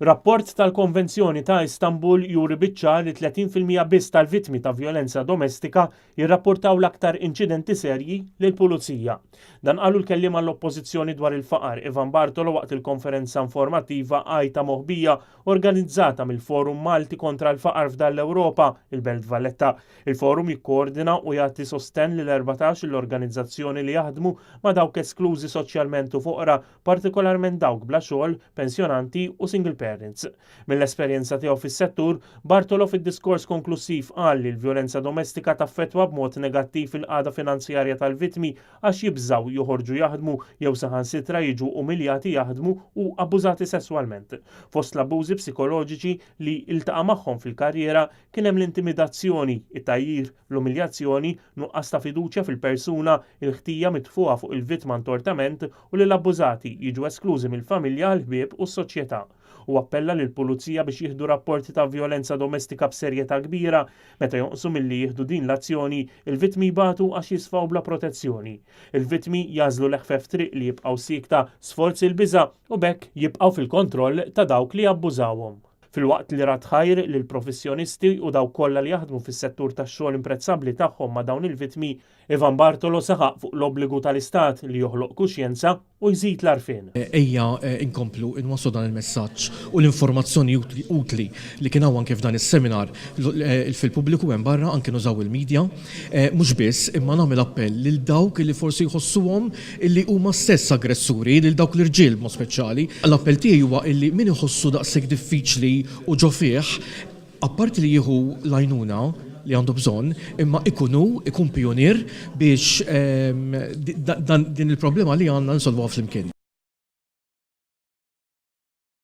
Rapport tal-Konvenzjoni ta' Istanbul juri biċ-ċar li 30% biss tal-vittmi ta' vjolenza domestika jirrapportaw l-aktar inċidenti serji lill-pulizija. Dan qalu l-kelliem għall-Oppożizzjoni dwar il-faqar Ivan Bartolo waqt il-konferenza informattiva Għajta Moħbija organizzata mill-Forum Malti kontra l-Faqar f'Dar l-Ewropa, il-Belt Valletta. Il-Forum jikkoordina u jagħti sostenn lil 14 il-organizzazzjoni li jaħdmu ma' dawk esklużi soċjalment u foqra, partikolarment dawk bla xogħol, pensjonanti u single parents. Mill-esperjenza tiegħu fis-settur, Bartolo fid-diskors konklussiv qal li l-vjolenza domestika taffettwa b'mod negattiv il-qagħda finanzjarja tal-vittmi għax jibżgħu joħorġu jaħdmu jew saħansitra jiġu umiljati jaħdmu u abbużati sesswalment. Fost l-abbużi psikoloġiċi li iltaqa' magħhom fil-karriera kien hemm l-intimidazzjoni, it-tgħajjir, l-umiljazzjoni, nuqqas ta' fiduċja fil-persuna, il-ħtija mitfugħa fuq il-vittma intortament u li l-abbużati jiġu esklużi mill-familja, l-ħbieb u s-soċjetà. U appella lill-pulizija biex jieħdu rapporti ta' vjolenza domestika b'serjetà kbira. Meta jonqsu milli jieħdu din l-azzjoni, il-vittmi jbatu għax jisfaw bla protezzjoni. Il-vittmi jagħżlu l-eħfef triq li jibqgħu siekta sforz il-biża' u b'hekk jibqgħu fil-kontroll ta' dawk li jabbużawhom. Filwaqt li radd ħajr lill-professjonisti u dawk kollha li jaħdmu fis-settur tax-xogħol imprezzabbli tagħhom ma' dawn il-vittmi, Ivan Bartolo saħaq fuq l-obbligu tal-Istat li joħloq kuxjenza u jżid l-għarfien. Ejja nkomplu nwasslu dan il-messaġġ u l-informazzjoni utli li kien hawn anke f'dan is-seminar fil-pubbliku hemm barra, anke nużaw il-media. Mhux biss, imma nagħmel appell lil dawk li forsi jħossuhom illi huma stess aggressuri, lil dawk l-irġiel b'mod speċjali. L-appell tiegħi huwa illi min iħossu daqshekk diffiċli u ġo fih, apparti li jieħu l-għajnuna li għandu bżonn, imma ikun hu, ikun pijunier biex din il-problema li għandna nsolvuha flimkien.